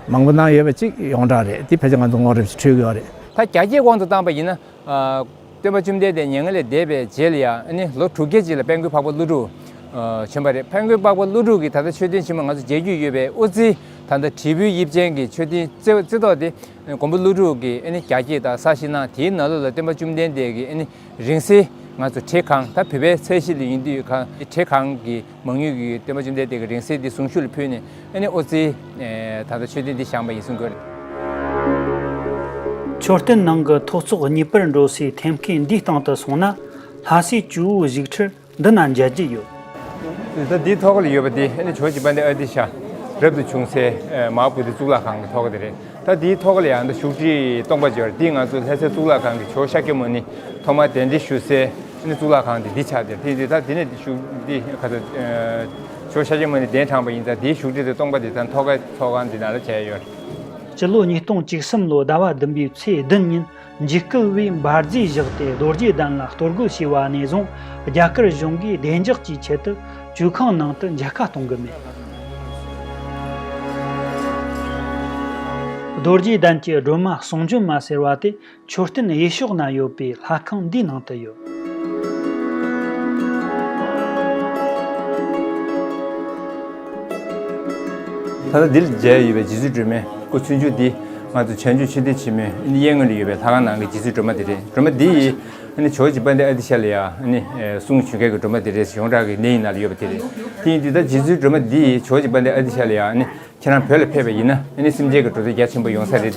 མང་པོ་གནང་ཡོད་པ་གཅིག་ཡོངས་གྲགས་རེད། དེ་ཕལ་ཆེར་ང་ཚོ་ངོ་རེབ་ཅིག་འཕྲོད་ཀྱི་ཡོད་རེད། ད་རྒྱ་སྐྱེད་དབང་དུ་བཏང་པ་ཡིན་ན། ཨ། སྟོན་པ་བཅོམ་ལྡན་འདས་མྱ་ངན་ལས་འདས་པའི་རྗེས་ལ་ཡང་ཨ་ནི་ལོ་དྲུག་བརྒྱ་ཅིག་ལ་དཔལ་མགོན་འཕགས་པ་ཀླུ་སྒྲུབ། ཨ། བྱོན་པ་རེད། དཔལ་མགོན་འཕགས་པ་ཀླུ་སྒྲུབ་ཀྱིས་ད་ལྟ་མཆོད་རྟེན་ཆེན་མོ་ང་ཚོ་མཇལ་རྒྱུ་ཡོད་པའི་དབུ་རྩེའི་ད་ལྟ་དྲིལ་བུའི་དབྱིབས་ཅན་གྱི་མཆོད་རྟེན་རྩེ་རྩེ་ཏོག་དེ་མགོན་པོ་ཀླུ་སྒྲུབ་ཀྱིས་ཨ་ནི་རྒྱ་སྐྱེད་དང་གསར་བཞེངས་གནང་། དེའི་ནང་ལོགས་ལ་སྟོན་པ་བཅོམ་ལྡན་འདས་ཀྱི་ཨ་ནི་རིང་བསྲེལ་ང་ཚོ་བྲེ་གང་ད་བོད་པའི་ཚད་གཞི་ལ་ཡིན་དུས་གང་བྲེ་གང་གི་མང་ཉུང་གི་སྟོན་པ་བཅོམ་ལྡན་འདས་ཀྱི་རིང་བསྲེལ་འདི་གཟུངས་གཞུག་ལ་ཕུལ་ནས་ཨ་ནི་ཨོ་ཙི་ད་ལྟ་མཆོད་རྟེན་འདི་བཞེངས་པ་ཡིན་གསུང་གི་ཡོད་རེད། མཆོད་རྟེན་ནང་གི་ཐོག་བརྩེགས་གཉིས་པར་འགྲོ་སའི་ཐེམ་སྐས་འདིའི་སྟེང་དུ་སོང་ན་ལྷ་སའི་ཇོ་བོའི་བཞུགས་ཁྲི་འདི་ན་མཇལ་རྒྱུ་ཡོད། ད་འདིའི་ཐོག་ལ་ཡོད་པ་འདི་ཨ་ནི་ཇོ་བོ་རྗེ་དཔལ་ལྡན་ཨ་ཏི་ཤ་རབ་ཏུ་བྱུང་སའི་མ་ཧཱ་བོ་དྷི་གཙུག་ལག་ཁང་གི་ཐོག་དེ་རེད། ད་འདིའི་ཐོག་ལ་ཡང་ད་བཞུགས་ཁྲི་སྟོང་པ་ཅིག་ཡོད་རེད། འདི་ང་ཚོ་ལྷ་སའི་གཙུག་ལག་ཁང་གི་ཇོ་བོ་ཤཱཀྱ་མུ་ནི་ཐོག་མར་གདན་འདྲེན་ཞུ་སའི་ཨ་ནི་གཙུག་ལག་ཁང་དེ་འདི་ཆགས་བསྡད་རེད། དེ་འདི་ད་འདི་ནས་བཞུགས་འདི་ག་ཚོད་ཇོ་བོ་ཤཱཀྱ་མུ་ནི་གདན་དྲངས་པ་ཡིན་ཙང་དེའི་བཞུགས་ཁྲི་དེ་སྟོང་པ་དེ་ད་མཐོ་སྒང་ཚོགས་ཁང་འདི་ནང་ལ་བྱས་ཡོད་རེད། སྤྱི་ལོ་ཉིས་སྟོང་བཅུ་གསུམ་ལོ་ཟླ་བ་བདུན་པའི་ཚེས་བདུན་ཉིན་འཇིགས་སྐུལ་བས་འབར་རྫས་བཞག་སྟེ་རྡོ་རྗེ་གདན་ལ་གཏོར་རྒོལ་བྱས་པ་ནས་བཟུང་རྒྱ་གར་གཞུང་གིས་བདེ་འཇགས་ཀྱི་ཆེད་དུ་ཇོ་ཁང་ནང་དུ་མཇལ་ཁ་གཏོང་གི་མེད། རྡོ་རྗེ་གདན་གྱི་སྒྲོལ་མ་གསུང་བྱོན་མ་ཟེར་བ་དེ་མཆོད་རྟེན་གཡས་ཕྱོགས་ན་ཡོད་པའི་ལྷ་ཁང་འདིའི་ནང་དུ་ཡོད། ད་ལྟ་འདིར་མཇལ་ཡོད་པའི་རྗེ་བཙུན་སྒྲོལ་མའི་སྐུ་ཆུང་ཆུང་འདི་ང་ཚོ་བྱང་ཆུབ་མཆོད་རྟེན་ཆེན་མོའི་གཡས་ངོས་ལ་ཡོད་པའི་ལྷ་ཁང་ནང་གི་རྗེ་བཙུན་སྒྲོལ་མ་འདི་རེད། སྒྲོལ་མ་འདི་ཡིས་ཇོ་བོ་རྗེ་དཔལ་ལྡན་ཨ་ཏི་ཤ་ལ་ཡང་གསུང་བྱོན་མཁན་གྱི་སྒྲོལ་མ་འདི་རེད། ཡོངས་གྲགས་ཀྱི་གནས་ཡིག་ནང་ལ་ཡོད་པ་དེ་རེད། དེ་ཡིན་དུས་ད་རྗེ་བཙུན་སྒྲོལ་མ་འདི་ཡིས་ཇོ་བོ་རྗེ་དཔལ་ལྡན་ཨ་ཏི་ཤ་ལ་ཡང་ཁྱེད་རང་བོད་ལ་ཕེབས་པ་ཡིན་ན་སེམས་ཅན་གྱི་འགྲོ་དོན་རྒྱ་ཆེན་པོ་ཡོང་ས་རེད་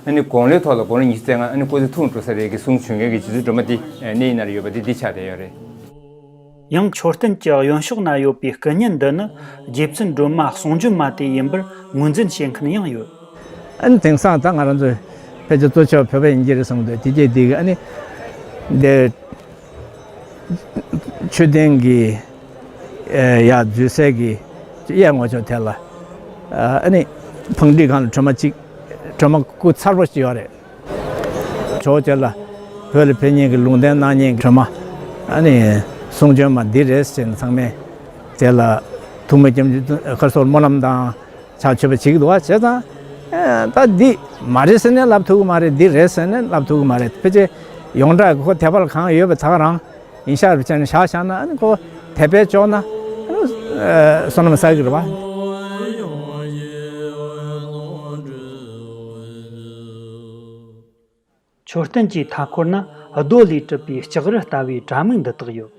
དེ། དགུང་ལོའི་ཐོག་ལ་དགུང་ལོ་ཉི་ཤུ་རྩ་ལྔ་སྐུ་ཚེ་ཐུང་འགྲོ་ས་རེད་ཀྱི་གསུང་བྱོན་མཁན་གྱི་རྗེ་བཙུན་སྒྲོལ་མ་འདི་གནས་ཡིག་ནང་ལ་ཡོད་པ་འདི་འདི་ཆགས་བསྡད་ཡོད་རེད། ཡང་མཆོད་རྟེན་གྱི་གཡོན་ཕྱོགས་ན་ཡོད་པའི་སྐུ་བརྙན་འདི་ནི་རྗེ་བཙུན་སྒྲོལ་མ་གསུང་བྱོན་མ་དེ་ཡིན་པར་ངོས་འཛིན་བྱེད་མཁན་ཡང་ཡོད། ཨ་ནི་དེང་སང་ད་ང་རང་ཚོའི་ཕལ་ཆེར་གཙོ་ཆེ་བ་བོད་པ་ཡིན་གྱི་རེད་བསམ་གྱི་འདུག་དེ་རྗེས་འདི་གི་ཨ་ནི་འདི་མཆོད་རྟེན་གྱི་ཡར་འཛུལ་སའི་གི་གཡས་ངོས་ཕྱོགས་དེ་ལ་ཨ་ནི་བང་སྒྲིག་སྒང་ལ་སྒྲོལ་མ་གཅིག་སྒྲོལ་མ་སྐུ་མཚར་པོ་ཞིག་ཡོད་རེད། ཇོ་བོ་རྗེ་ལ་བོད་ལ་ཕེབས་མཁན་གྱི་ལུང་བསྟན་གནང་མཁན་གྱི་སྒྲོལ་མ་ཨ་ནི་གསུང་བྱོན་མ་འདི་རེད་ཟེར་ནས་ཚང་མས་དེ་ལ་ཐུགས་སྨོན་སྐྱབས་འཇུག་ཁར་སོར་སྨོན་ལམ་དང་ཕྱག་མཆོད་པ་བྱེད་ཀྱི་འདུག་བ། བྱས་ཙང་ད་འདི་མ་རེད་ཟེར་ནས་ལབ་ཐུབ་ཀྱི་མ་རེད། འདི་རེད་ཟེར་ནས་ལབ་ཐུབ་ཀྱི་མ་རེད། ཕལ་ཆེར་ཡོངས་གྲགས་ཀྱི་ཁོ་དད་པ་ལ་གང་ཡོད་པ་ད་ག་རང་ཡིན་ཤག་རེད་བྱས་ནས་བཞག་བཞག་ན་ཨ་ནི་ཁོ་དད་པས་ལྕོགས་ན་ཨ་ནི་བསོད་ནམས་བསགས་ཀྱི་རེད་བ། མཆོད་རྟེན་གྱི་མཐའ་འཁོར་ན་རྡོ་ལས་གྲུབ་པའི་ལྕགས་རི་ལྟ་བུའི་དྲ་མིག་འདི་དག་ཡོད།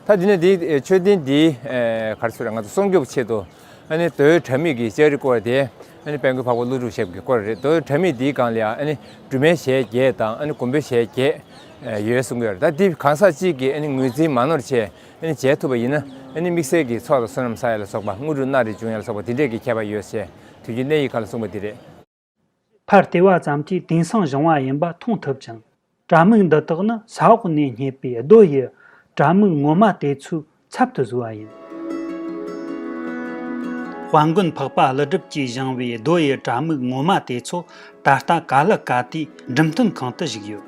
ད་འདི་ནས་འདིའི་མཆོད་རྟེན་འདིའི་ག་རེ་ཟེར་ང་ཚོ་སྲུང་སྐྱོབ་ཆེད་དུ་ཨ་ནི་རྡོའི་དྲ་མིག་གི་ལྕགས་རི་བསྐོར་དེ་ཨ་ནི་དཔལ་མགོན་འཕགས་པ་ཀླུ་སྒྲུབ་ཞབས་ཀྱིས་བསྐོར་རེད། རྡོའི་དྲ་མིག་འདིའི་སྒང་ལ་ཡང་ཨ་ནི་སྒྲོལ་མའི་ཞལ་བརྒྱད་དང་ཨ་ནི་མགོན་པོའི་ཞལ་བརྒྱད་ཡོད་གསུང་གི་ཡོད་རེད། ད་འདི་གང་ཟག་གཅིག་གིས་ཨ་ནི་ངོས་འཛིན་མ་ནོར་བྱས་ཨ་ནི་མཇལ་ཐུབ་པ་ཡིན་ན་ཨ་ནི་དམིགས་བསལ་གྱི་ཚོགས་དང་བསོད་ནམས་བསགས་ཡ་ལ་སོགས་པ་དངོས་གྲུབ་སྣ་རེ་འབྱུང་ཡ་ལ་སོགས་པ་འདི་འདྲས་ཀྱི་ཁྱད་པར་ཡོད་ཅེས་དུས་རྒྱུན་གནས་ཡིག་ཁག་ལ་གསུངས་པ་འདི་རེད། ཕར་བལྟས་པ་ཙམ་གྱིས་དེང་སང་བཞེངས་པ་ཡིན་པ་མཐོང་ཐུབ་ཅིང་། དྲ་མིག་འདི་དག་ནི་ས་འོག་ནས་རྙེད་པའི་རྡོ་ཡི་དྲ་མིག་ངོ་མ་དེ་ཚོའི་ཚབ་ཏུ་བཟོས་པ་ཡིན། དཔལ་མགོན་འཕགས་པ་ཀླུ་སྒྲུབ་ཀྱིས་བཞེངས་པའི་རྡོ་ཡི་དྲ་མིག་ངོ་མ་དེ་ཚོ་ད་ལྟ་ཀ་ལི་ཀ་ཏའི་འགྲེམས་སྟོན་ཁང་དུ་བཞུགས་ཡོད།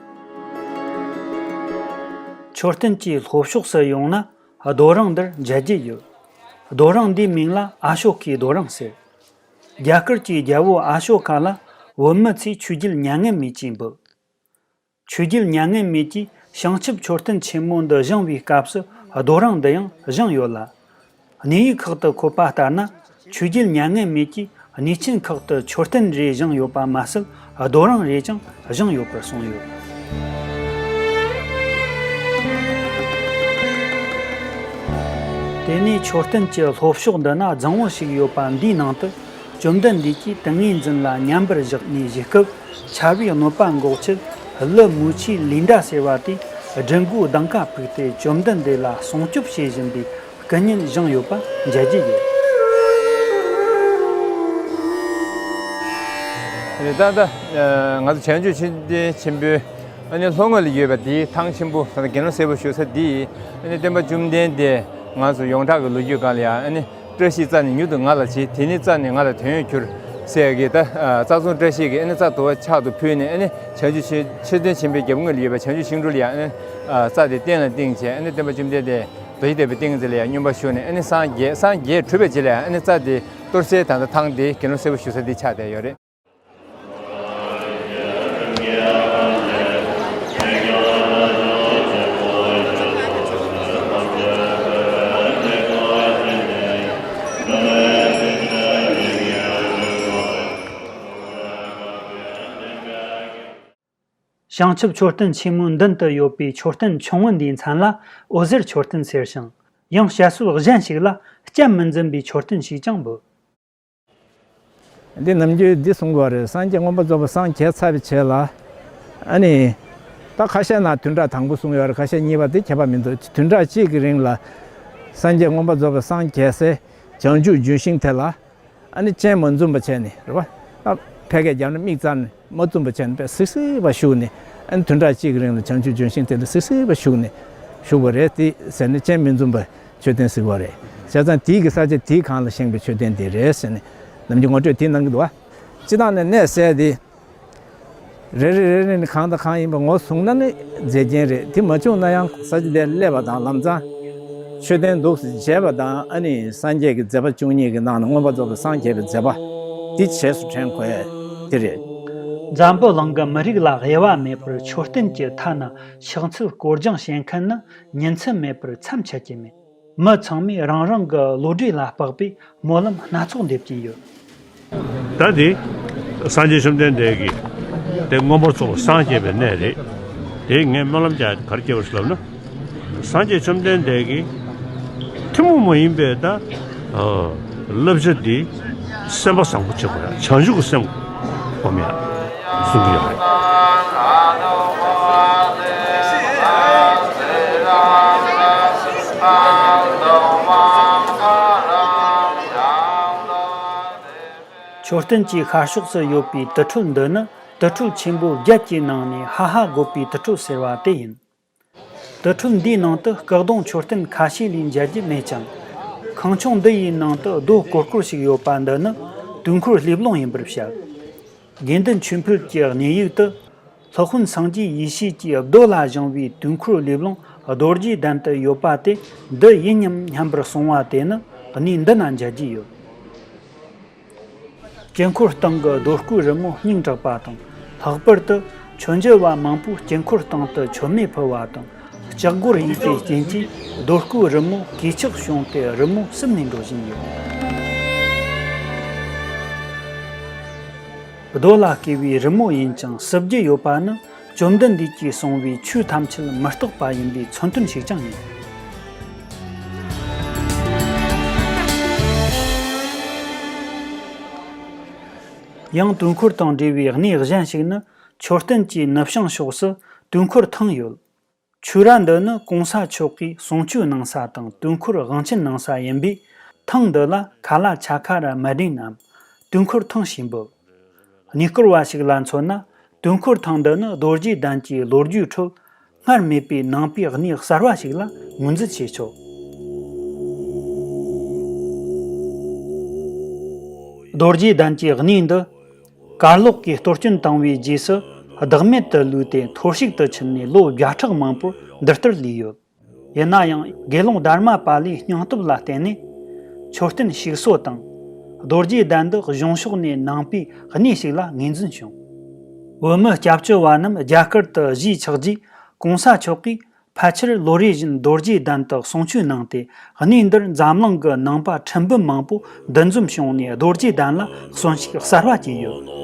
མཆོད་རྟེན་གྱི་ལྷོ་ཕྱོགས་སུ་ཡོང་ན་རྡོ་རིང་འདིར་མཇལ་རྒྱུ་ཡོད། རྡོ་རིང་འདིའི་མིང་ལ་ཨ་ཤོ་ཀའི་རྡོ་རིང་ཟེར། རྒྱ་གར་གྱི་རྒྱལ་པོ་ཨ་ཤོ་ཀ་ལ་བོད་མི་ཚོས་ཆོས་རྒྱལ་མྱ་ངན་མེད་ཅེས་འབོད། ཆོས་རྒྱལ་མྱ་ངན་མེད་ཀྱིས་བྱང་ཆུབ་མཆོད་རྟེན་ཆེན་མོ་འདི་བཞེངས་པའི་སྐབས་སུ་རྡོ་རིང་འདི་ཡང་བཞེངས་ཡོད་ལ། གནས་ཡིག་ཁག་ཏུ་འཁོད་པ་ལྟར་ན་ཆོས་རྒྱལ་མྱ་ངན་མེད་ཀྱིས་གནས་ཆེན་ཁག་ཏུ་མཆོད་རྟེན་རེ་བཞེངས་ཡོད་པ་མ་ཟད་རྡོ་རིང་རེ་ཀྱང་བཞེངས་ཡོད་པར་གསུངས་ཡོད། དེ་ནས་མཆོད་རྟེན་གྱི་ལྷོ་ཕྱོགས་འདི་ན་རྫིང་བུ་ཞིག་ཡོད་པ་འདིའི་ནང་དུ་བཅོམ་ལྡན་འདས་ཀྱིས་ཏིང་ངེ་འཛིན་ལ་མཉམ་པར་བཞག་ནས་བཞུགས་སྐབས་ཆར་པའི་གནོད་པ་འགོག་ཆེད་ཀླུ་མུ་ཆའི་ལིནྡྲ་ཟེར་བ་དེས་སྦྲུལ་མགོའི་གདེངས་ཀ་ཕུག་སྟེ་བཅོམ་ལྡན་འདས་ལ་སྲུང་སྐྱོབ་བྱེད་བཞིན་པའི་ ཀུན་ཉན་བཞེངས་ཡོད་པ་མཇལ་རྒྱུ་ཡོད། རེད། ད་ལྟ་ང་ཚོ་བྱང་ཆུབ་མཆོད་རྟེན་ཆེན་པོའི་ཨ་ནི་ལྷོ་ངོས་ལ་ཡོད་པ་འདིའི་ཐང་ཆེན་པོ། ད་ལྟ་དགེ་སློང་སེར་པོ་བཞུགས་ས་འདི་ཡིན། ཨ་ནི་སྟོན་པ་བཅོམ་ལྡན་འདས་ང་ཚོ་ཡོངས་གྲགས་ཀྱི་ལོ་རྒྱུས་སྒང་ལ་ཡང་ཨ་ནི་བཀྲ་ཤིས་རྩ་ནས་མྱུར་དུ་ང་ལ་བྱིན། དེ་ནི་རྩ་ནས་ང་ལ་དོན་ཡོད་གྱུར་ཟེར་གྱི། ད་རྩ་གསུམ་བཀྲ་ཤིས་ཀྱི་ཨ་ནི་རྩ་དུ་བ་ཕྱག་ཏུ་ཕུལ་ནས། ཨ་ནི་བྱང་ཆུབ་མཆོད་རྟེན་ཆེན་པོའི་རྒྱབ་ངོས་ལ་ཡོད་པའི་བྱང་ཆུབ་ཤིང་དྲུང་ལ་ཡང་ཨ་ནི་རྩ་དེ་སྟན་ལ་བཏིང་བྱས། ཨ་ནི་སྟོན་པ་བཅོམ་ལྡན་འདས་རྡོ་རྗེ་ཐེག་པའི་ཏིང་འཛིན་ལ་ཡང་སྙོམས་པར་ཞུགས་ནས། ཨ་ནི་སངས་རྒྱས། སངས་རྒྱས་གྲུབ་པའི་རྗེས་ལ་ཡང་ཨ་ནི་རྩ་དེ་གཏོར་སའི་ད་ལྟ་ཐང་དེ་དགེ་སློང་སེར་པོ་བཞུགས་ས་འདི་ཆགས་བསྡད་ཡོད་རེད། བྱང་ཆུབ་མཆོད་རྟེན་ཆེན་མོའི་མདུན་དུ་ཡོད་པའི་མཆོད་རྟེན་ཆུང་ངུ་འདིའི་མཚན་ལ་འོད་ཟེར་མཆོད་རྟེན་ཟེར་ཞིང་། ཡང་བཤད་སྲོལ་གཞན་ཞིག་ལ་སྤྱན་མི་འཛུམ་པའི་མཆོད་རྟེན་ཞེས་ཀྱང་འབོད། འདི་ནམ་རྒྱུན་འདི་གསུང་གི་ཡོད་རེད། སངས་རྒྱས་མངོན་པར་རྫོགས་པར་སངས་རྒྱས་ཚར་བའི་རྗེས་ལ། ཨ་ནི། ད་ཁ་ཤས་ན་བདུན་ཕྲག་དང་པོ་གསུངས་ཡོད་རེད། ཁ་ཤས་གཉིས་པ། དེ་ཁྱད་པར་མི་འདུག་བདུན་ཕྲག་གཅིག་གི་རིང་ལ་སངས་རྒྱས་མངོན་པར་རྫོགས་པར་སངས་རྒྱས་སའི་བྱང་ཆུབ་ལྗོན་ཤིང་དེ་ལ་ཨ་ནི་སྤྱན་མ་འཛུམ་པ་བྱས་ནས། རེད་པ། ཨ། ཕལ་སྐད་རྒྱབ་ན་མིག་བཙུམ་ནས། མ་བཙུམ་པ་བྱས་ནས་དཔེ་གཟིགས་གཟིགས་པ་བཞུགས་ནས། ཨ་ནི་བདུན་ཕྲག་གཅིག་གི་རིང་ལ་བྱང་ཆུབ་ལྗོན་ཤིང་དེ་ལ་གཟིགས་གཟིགས་པ་བཞུགས་ནས། བཞུགས་པ་རེད། དེ་ཟེར་ནས་སྤྱན་མི་འཛུམ་པའི་མཆོད་རྟེན་ཟེར་གྱི་ཡོད་རེད། བྱས་ཙང་དེའི་གི་ས་ཆ་དེའི་སྒང་ལ་བཞེངས་པའི་མཆོད་རྟེན་དེ་རེད་ཟེར་ནས་ནམ་རྒྱུན་ངོ་སྤྲོད་དེ་གནང་གི་འདུག་བ། སྤྱིར་བཏང་ནས་གནས་གསལ་དེ། རེ་རེ་རེ་རེ་ནས་གང་དང་གང་ཡིན་པ་ངོས་བཟུང་ན་ནི་མཛེས་རྒྱན་རེད། དེ་མ་བྱུང་ན་ཡང་ས་ཆ་དེར་སླེབས་པ་དང་། ལམ་སང་མཆོད་རྟེན་འདུག་སེ་མཇལ་བ་དང་། ཨ་ནི་སངས་རྒྱས་ཀྱི་མཛད་པ་བཅུ་གཉིས་ཀྱི་ནང་ནས་མངོན་པར་རྫོགས་པར་སངས་རྒྱས་པའི་མཛད་པ་དེ་རྗེས་སུ་དྲན་དགོས་དེ་རེད། འཛམ་བུ་གླིང་གི་མི་རིགས་ལ་དབྱེ་བ་མེད་པར་མཆོད་རྟེན་གྱི་མཐའ་ན་ཕྱག་འཚལ་སྐོར་སྦྱང་བྱེད་མཁན་ནི་ཉིན་མཚན་མེད་པར་མཚམས་ཆད་ཀྱི་མེད། མི་ཚང་མས་རང་རང་གི་བློ་གྲོས་ལ་དཔག་པའི་སྨོན་ལམ་སྣ་ཚོགས་འདེབས་ཀྱིན་ཡོད། ད་དེ་སངས་རྒྱས་བཅོམ་ལྡན་འདས་ཀྱིས་དེ་མངོན་པར་རྫོགས་པར་སངས་རྒྱས་པའི་གནས་རེད། དེ་ངས་སྨོན་ལམ་རྒྱག་ག་རེ་བྱས་པ་རེད་ལབ་ན། སངས་རྒྱས་བཅོམ་ལྡན་འདས་ཀྱིས་ཐུན་མོང་མ་ཡིན་པའི་ད་བསླབ་བྱ་འདི་སེམས་པ་བཟང་པོ་བྱེད་དགོས་ཡ། བྱང་ཆུབ་ཀྱི་སེམས་སྒོམ་ཡ་གསུང་གི་ཡོད་རེད། མཆོད་རྟེན་གྱི་ཤར་ཕྱོགས་སུ་ཡོད་པའི་དུར་ཁྲོད་འདི་ནི་དུར་ཁྲོད་ཆེན་པོ་བརྒྱད་ཀྱི་ནང་ནས་ཧ་ཧ་དགོད་པའི་དུར་ཁྲོད་ཟེར་བ་དེ་ཡིན། དུར་ཁྲོད་འདིའི་ནང་དུ་སྐུ་གདུང་མཆོད་རྟེན་ཁ་ཤས་ལས་མཇལ་རྒྱུ་མེད་ཀྱང་། ཁང་ཆུང་འདི་ཡི་ནང་དུ་རྡོ་ཀོར་ཀོར་ཞིག་ཡོད་པ་འདི་ནི་དུས་འཁོར་ལྷས་བླངས་ཡིན་པར་བཤད། དགེ་འདུན་ཆོས་འཕེལ་གྱི་གནས་ཡིག་ཏུ། སློབ་དཔོན་སངས་རྒྱས་ཡེ་ཤེས་ཀྱིས་རྡོ་ལ་བཞེངས་པའི་དུས་འཁོར་ལྷས་བླངས་རྡོ་རྗེ་གདན་དུ་ཡོད་པ་དེ་འདི་ཡིན་སྙམ་སྙམ་པར་གསུངས་པ་དེ་ནི་གནས་འདི་ན་མཇལ་རྒྱུ་ཡོད། དཀྱིལ་འཁོར་སྟེང་གི་རྡོ་བརྐོས་རི་མོ་སྙིང་གྲགས་པ་དང་། ལྷག་པར་དུ་མཆོད་མཇལ་བ་མང་པོས་དཀྱིལ་འཁོར་སྟེང་དུ་མཆོད་མེ་ཕུལ་བ་དང་། ལྕགས་སྒོར་གཡུགས་པའི་རྐྱེན་གྱིས་རྡོ་བརྐོས་རི་མོ་གོས་ཆག་བྱུང་སྟེ་རི་མོ་ཟུམ་ནས་འགྲོ་བཞིན་ཡོད། རྡོ་ལ་བརྐོས་པའི་རི་མོ་ཡིན་ཀྱང་ཟུབ་རྒྱུ་ཡོད་པ་ནི་བཅོམ་ལྡན་འདས་ཀྱིས་གསུངས་པའི་ཆོས་ཐམས་ཅད་མི་རྟག་པ་ཡིན་པའི་མཚོན་དོན་ཞིག་ཀྱང་ཡིན། ཡང་དུས་འཁོར་དང་འབྲེལ་བའི་གནས་གཞན་ཞིག་ནི། མཆོད་རྟེན་གྱི་ནུབ་བྱང་ཕྱོགས་སུ་དུས་འཁོར་ཐང་ཡོད། ཆོས་ར་འདི་ནི་གོང་ས་མཆོག་གིས་གསུང་ཆོས་གནང་ས་དང་དུས་འཁོར་དབང་ཆེན་གནང་ས་ཡིན་པས། ཐང་འདི་ལ་ཁ་ལ་ཆ་ཁ་ར་མ་འདྲེན་ནམ། དུས་འཁོར་ཐང་ཞེས་འབོད། གནས་སྐོར་བ་ཞིག་ལ་མཚོན་ན། དུས་འཁོར་ཐང་འདི་ནི་རྡོ་རྗེ་གདན་གྱི་ལོ་རྒྱུས་ཁྲོད་སྔར་མེད་པའི་ནང་པའི་གནས་གསར་བ་ཞིག་ལ་ངོས་འཛིན་བྱེད་ཆོག། རྡོ་རྗེ་གདན་གྱི་གནས་འདི། གར་ལོག་གིས་གཏོར་སྐྱོན་བཏང་བའི་རྗེས་སུ་བདག་མེད་དུ་ལུས་ཏེ་འཐོར་ཞིག་ཏུ་ཕྱིན་ནས་ལོ་བརྒྱ་ཕྲག་མང་པོར་འདི་ལྟར་ལུས་ཡོད། ཡིན་ན་ཡང་དགེ་སློང་དྷརྨ་པཱ་ལའི་སྙིང་སྟོབས་ལ་བརྟེན་ནས། མཆོད་རྟེན་ཞིག་གསོ་དང་། རྡོ་རྗེ་གདན་འདི་གཞུང་ཕྱོགས་ནས་ནང་པའི་གནས་ཤིག་ལ་ངོས་འཛིན་བྱུང་། བོད་མི་སྐྱབས་བཅོལ་བ་རྣམས་རྒྱ་གར་དུ་གཞིས་ཆགས་རྗེས། གོང་ས་མཆོག་གིས་ཕལ་ཆེར་ལོ་རེ་བཞིན་རྡོ་རྗེ་གདན་དུ་གསུང་ཆོས་གནང་སྟེ། གནས་འདིར་འཛམ་གླིང་གི་ནང་པ་ཁྲི་འབུམ་མང་པོ་འདུ་འཛོམས་བྱུང་ནས། རྡོ་རྗེ་གདན་ལ་གསོན་ཤུགས་གསར་བ་སྐྱེས་ཡོད།